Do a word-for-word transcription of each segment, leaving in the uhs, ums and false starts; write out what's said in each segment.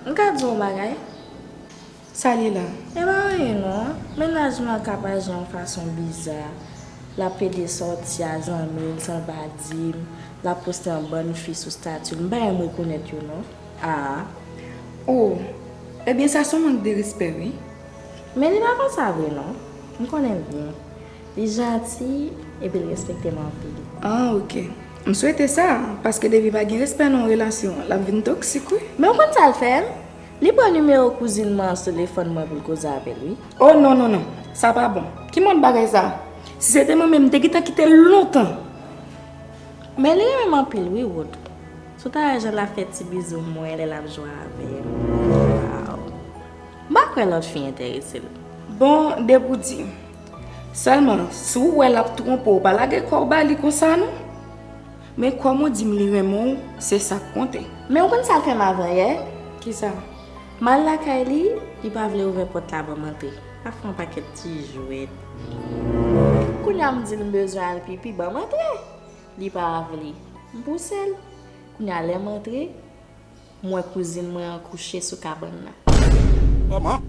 M ka di w yon bagay? Sa l ye la? E pa anyen non. Mennaj mwen ap aji yon fason biza. L ap pede sòti a zanmi l san l pa di m. L ap poste yon bann fi sou stati l. M pa janm rekonèt yo non. Ah. Oh, ebyen sa se yon mank de respè wi. Men li pa konsa vre non. M konnen l byen. Li janti, epi l respekte m anpil. Ah, ok. M swete sa, paske depi pa gen respè nan yon relasyon, l ap vin toksik wi. Men w konn sa l fè m? Li pran nimewo kouzin mwen an sou telefòn mwen pou l koze avè l wi. Oh non, non, non. Sa pa bon. Ki mòd bagay sa? Si se te mwen menm, m te gentan kite l lontan. Men li renmen m anpil wi, Wood. Si w ta wè jan l ap fè ti bizou mwen lè l ap jwe avè m. Waw. M pa kwè lòt fi enterese l. Bon, depi w di. Sèlman, si w wè l ap twonpe w, pa lage kò w ba li konsa non. Men kòm ou di m li renmen w, se sa k konte. Men w konn sa l fè m avanyè? Kisa? M al lakay li, li pa vle ouvè pòt la ban m antre. L ap fè yon pakèt ti jwèt. Kounye a m di l m bezwen al pipi, ban m antre. Li pa vle. M pouse l. Kounye a lè m antre, m wè kouzin mwen an kouche sou kabann nan. Kòman?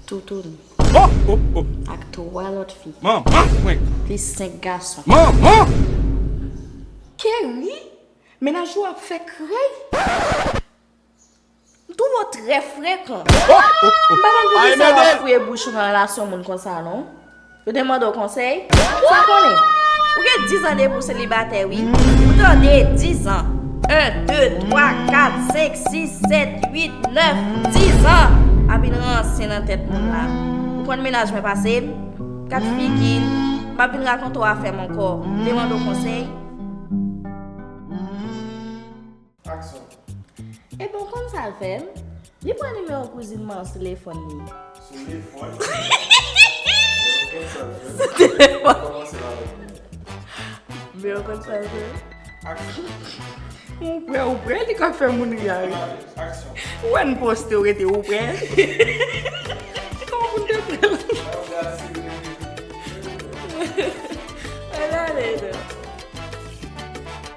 Toutoun. Oh, oh, oh. Ak twa lòt fi. Manman mwen. Plis senk gason. Manman! Kerry, mennaj ou ap fè krèy? M twouve w trè frekan. Oh, oh, oh. M pa konn poukisa w ap fouye bouch ou nan relasyon moun konsa non. Yo te mande w konsèy? Sa konnen. Ou gen diz an depi w selibatè wi. Ou tande, diz an. En, de, twa, kat, senk, sis, sèt, uit, nèf, diz an. Ap vin ranse nan tèt moun la. Ou konn mennaj mwen pase m? Kat figi l. M ap vin rakonte w afè m ankò. Te mande w konsèy? Aksyon. Ebyen, w konn sa l fè m? Li pran nimewo kouzin mwen an sou telefòn li. Sou telefòn? Ebyen, w konn sa l fè m? Sou telefòn. Kòmanse la avèk mwen. Ebyen, w konn sa l fè m? Aksyon. Ou prè, ou prè, li ka fè moun ri a wi. Aksyon. Ou wè n poste, ou rete ou prè. Kòman pou n te prè la? Ann ale non.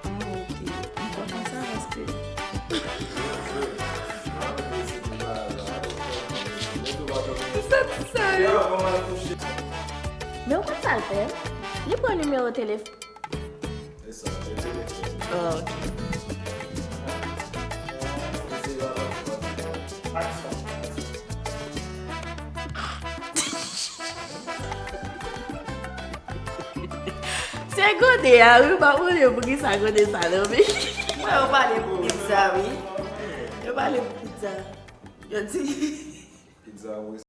Ah, ok. M pa konn sa paske. Sa ti sa yo. Men w konn sa l fè? Li pran nimewo telefòn. Oh, ok. Se gode a wi, m pa konnen poukisa gode sa nan men. Mwen, yo pale pou pizza wi. Yo pale pou pizza. Yo di. Pizza, wi.